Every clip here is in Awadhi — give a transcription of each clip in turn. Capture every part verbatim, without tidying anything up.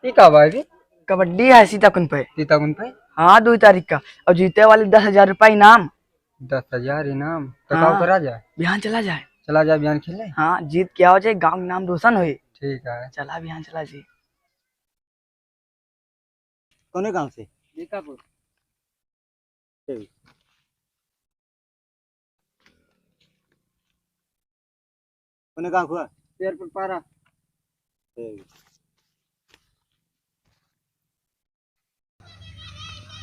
ई का बा अभी? कबड्डी है सीताकुंड पे। सीताकुंड पे? हाँ, दो तारीख का। और जीते वाले दस हजार रुपया इनाम। दस हजार इनाम? तो हाँ। का करा जाए? बिहान चला जाए। चला जाए बिहान खेले? हाँ, जीत के आओ जाए, गाँव के नाम रोशन होए। ठीक है। चला बिहान चला जाए। कौने गाँव से? बीकापुर। ठीक। कौने गाँव हुआ? शेरपुर पारा। ठीक।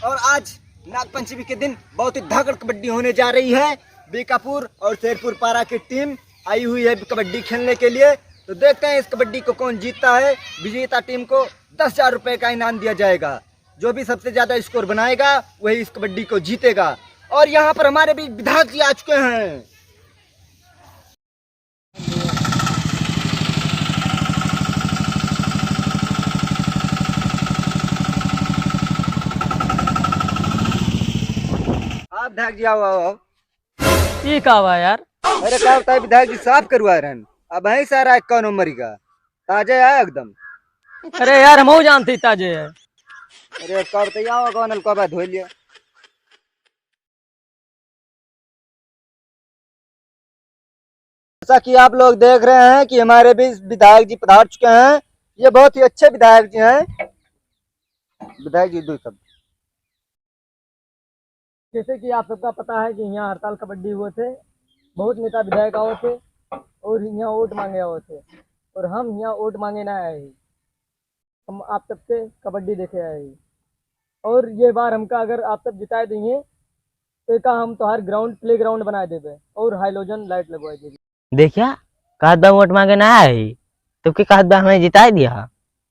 और आज नाग पंचमी के दिन बहुत ही धाकड़ कबड्डी होने जा रही है। बीकापुर और शेरपुर पारा की टीम आई हुई है कबड्डी खेलने के लिए। तो देखते हैं इस कबड्डी को कौन जीतता है। विजेता टीम को दस हजार रुपए का इनाम दिया जाएगा। जो भी सबसे ज्यादा स्कोर बनाएगा, वही इस कबड्डी को जीतेगा। और यहाँ पर हमारे बीच विधायक जी आ चुके हैं। आप विधायक जी आओ, आओ, आओ। ई का बा यार? अरे का बताई विधायक जी, साफ करवा रहन। अब है सारा एक कौन उमरी का ताजे है एकदम। अरे यार, हमहू जानते ताजे है। अरे अब का बताई, आओ कौन हल्का बा धो लिया। जैसा कि आप लोग देख रहे हैं कि हमारे भी विधायक जी पधार चुके हैं। ये बहुत ही अच्छे विधायक जी हैं। विधायक जी, दो शब्द। जैसे कि आप सबका पता है कि यहाँ हड़ताल कबड्डी हुए थे, बहुत नेता विधायक आए थे और यहाँ वोट मांगे आए थे, और हम यहाँ वोट मांगे ना आए ही, हम आप सबसे कबड्डी देखे आए ही। और ये बार हमका अगर आप सब जिताए देंगे, तो एका हम तोहार ग्राउंड प्ले ग्राउंड बनाए देबे और हाइलोजन लाइट लगवाए देबे। देखिया, कहत बा वोट मांगे ना आए ही, तो के कहत बा हमें जिताए दिया।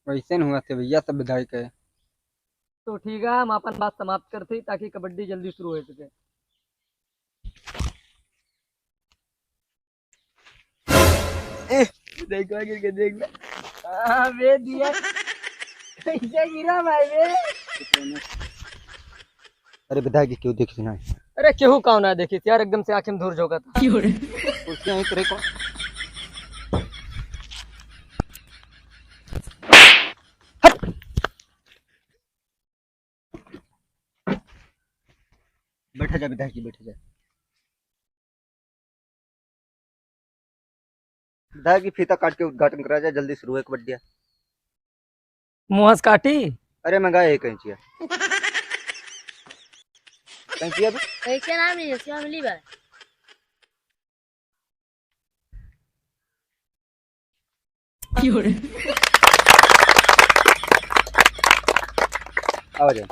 वैसे न हुआ थे भैया सब विधायक है। तो ठीक है, हम अपन बात समाप्त करते हैं ताकि कबड्डी जल्दी शुरू हो सके। ए, देख, आगे के देख ले। हाँ, बे दिया। कैसे गिरा भाई बे? अरे विधायक जी, क्यों देखी ना? अरे केहू काव ना देखी यार, एकदम से आँखें में धूर झोंका था। क्यों रे? कुर्सियाँ ही तो रही कौन? हट। बैठा जा विधायक जी, बैठा जा। विधायक जी, फीता काट के उद्घाटन करा जाए, जल्दी शुरू है कबड्डिया। मुँह से काटी? अरे मंगा है कैंचिया। कैंचिया भी? कैसे नाम है इसका मिली बा? आ जाओ।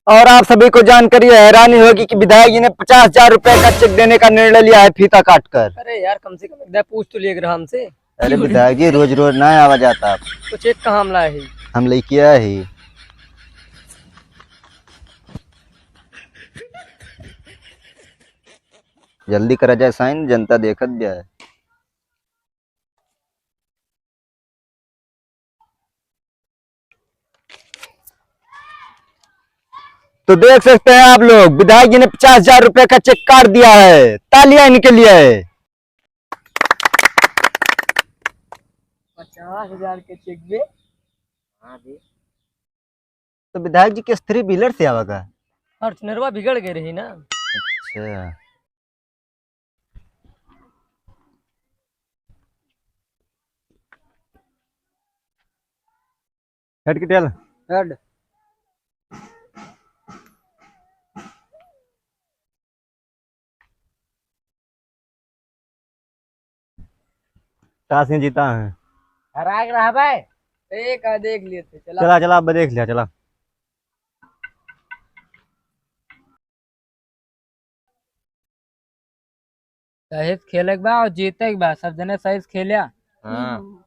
और आप सभी को जानकर ये हैरानी होगी कि विधायक जी ने पचास हजार रुपए का चेक देने का निर्णय लिया है फीता काटकर। अरे यार, कम से कम एक दाई पूछ तो लिए अगर हमसे। अरे विधायक जी, रोज रोज ना आवा जाता आप। तो चेक कहाँ हम लाए ही? हम लेके आए ही। जल्दी करा जाए साइन, जनता देखत जाए। तो देख सकते हैं आप लोग, विधायक जी ने पचास हजार रुपए का चेक काट दिया है। तालियां इनके लिए। पचास हजार के चेक बे। हाँ बे। तो विधायक जी के स्त्री व्हीलर से आवा का? फॉर्च्यूनरवा बिगड़ गए रही ना। अच्छा। हेड की टेल। हेड। टास ही जीता है। हरा के रहा भाई। एक आ देख लिए थे, चला। चला, चला, अब देख लिया, चला। सही से खेले के बा और जीते के बा, सब जने सही से खेल्या। हाँ। हम्म।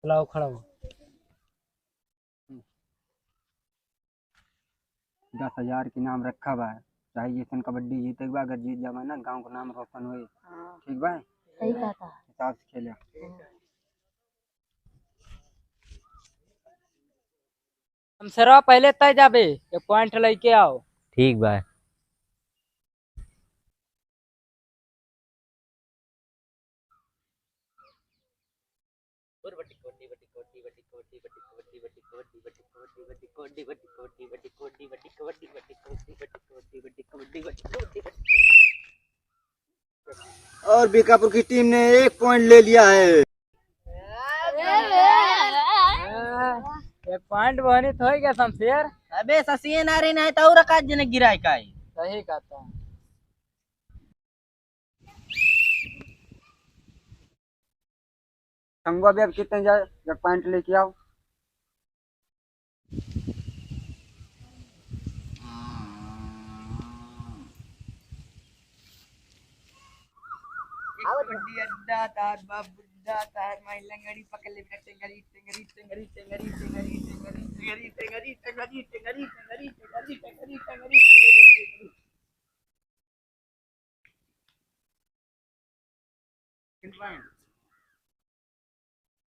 चलाओ, खड़ा हो। दस हजार के नाम रखा बा, चाहे जैसन कबड्डी जीते के बा, अगर जीत जाबा ना, गाँव का नाम रोशन होई। हाँ। ठीक बा? सही कहा था। हिसाब से खेल्या। हाँ। शमशेरवा, पहले तय जाबे, एक point लेके आओ। ठीक बा। और बीकापुर की टीम ने एक point ले लिया है। एक point बहनी तो हो गया शमशेर। अबे ससिए ना रे, नहीं तो और का जने गिराए का है। सही कहता है। संगवा भी अब कितने जाए, एक point लेके आओ। एक बड्डी अड्डा, तार बाप बुड्ढा, तार माई लंगड़ी, पकड़ ले बिना टेंगरी, टेंगरी, टेंगरी।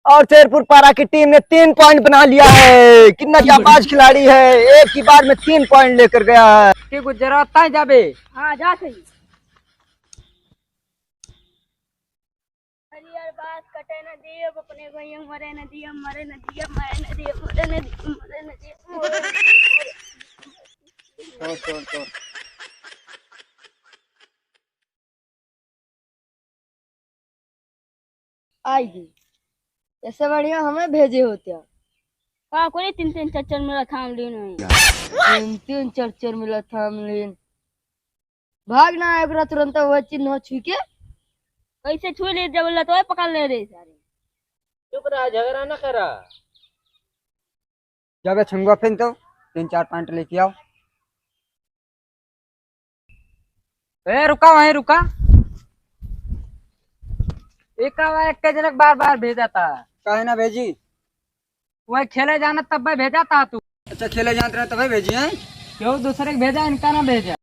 और शेरपुर पारा की टीम ने तीन point बना लिया है। कितना जाबाज खिलाड़ी है, एक ही बार में तीन point लेकर गया है। कि गुजरात ताई जाबे। हाँ, जा सही। हरियर बात कटे न दिए, अपने भैया मरे न दिए, मरे न दिए, मरे न दिए, मरे न दिए, मरे न दिए, मरे न दिए। छोड़, छोड़, छोड़। आई गई। ऐसे बढ़िया हमें भेजे होते हैं। का करे तीन तीन चार चार मेला थाम लीन है। तीन तीन चार चार मेला थाम लीन। भाग ना आए ओकरा तुरंत वह चीज न छुई के। कैसे छुई ले जब लतवा पकड़ ले रे सारे। चुप रहा, झगड़ा ना करा। जाबे छंगुआ फिन तो तीन चार point लेके आओ। ए, रुका, वहीं रुका। एक का एक के जनक बार बार भेजा था। काहे ना भेजी? वही खेले जाना तब भाई भेजा था तू। अच्छा, खेले जात रहे तब भाई भेजी हैं? क्यों दूसरे के भेजा, इनका ना भेजा।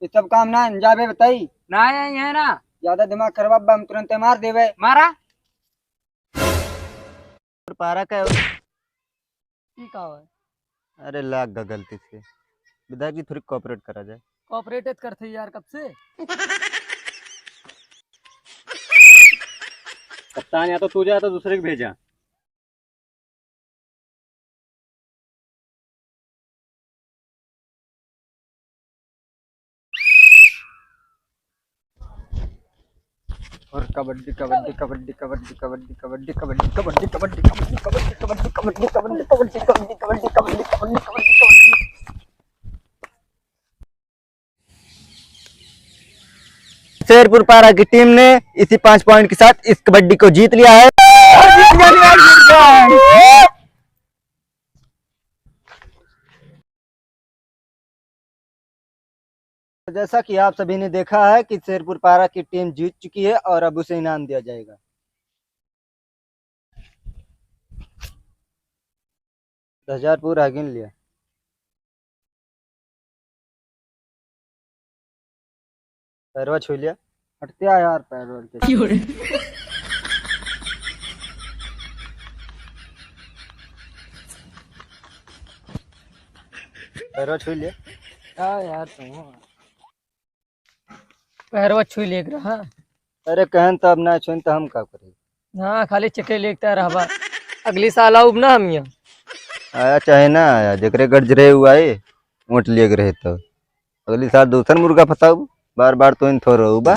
ये सब काम ना है, जाबे बताई। ना है, ये है ना। ज्यादा दिमाग खराब बा, हम तुरंते मार देबे। मारा। और पारा का है? ई का है? अरे लाग गा गलती से। विधायक जी थोड़ी cooperate करा जाए। Cooperate करते यार कब से। कप्तान या तो तू जा या तो दूसरे को भेजा। और कबड्डी, कबड्डी, कबड्डी। शेरपुर पारा की टीम ने इसी पाँच point के साथ इस कबड्डी को जीत लिया है। जैसा कि आप सभी ने देखा है कि शेरपुर पारा की टीम जीत चुकी है और अब उसे इनाम दिया जाएगा। दस हजार पूरा गिन लिया। पैरवा छू लिया। हटते आ यार, पैरवा के। क्यों रे? पैरवा छू लिया। का यार तुम? पैरवा छू ले रहा। अरे कहन तब ना छुन त हम का करी? हाँ, खाली चेके लेके रहबा। अगली साल आउब ना हम यहाँ। आया चाहे ना आया, जेकरे गर्ज रहे उ आए, वोट लिए के रहे तो। अगली साल दूसर मुर्गा फंसाउब, बार बार तो इन थोड़ा बा।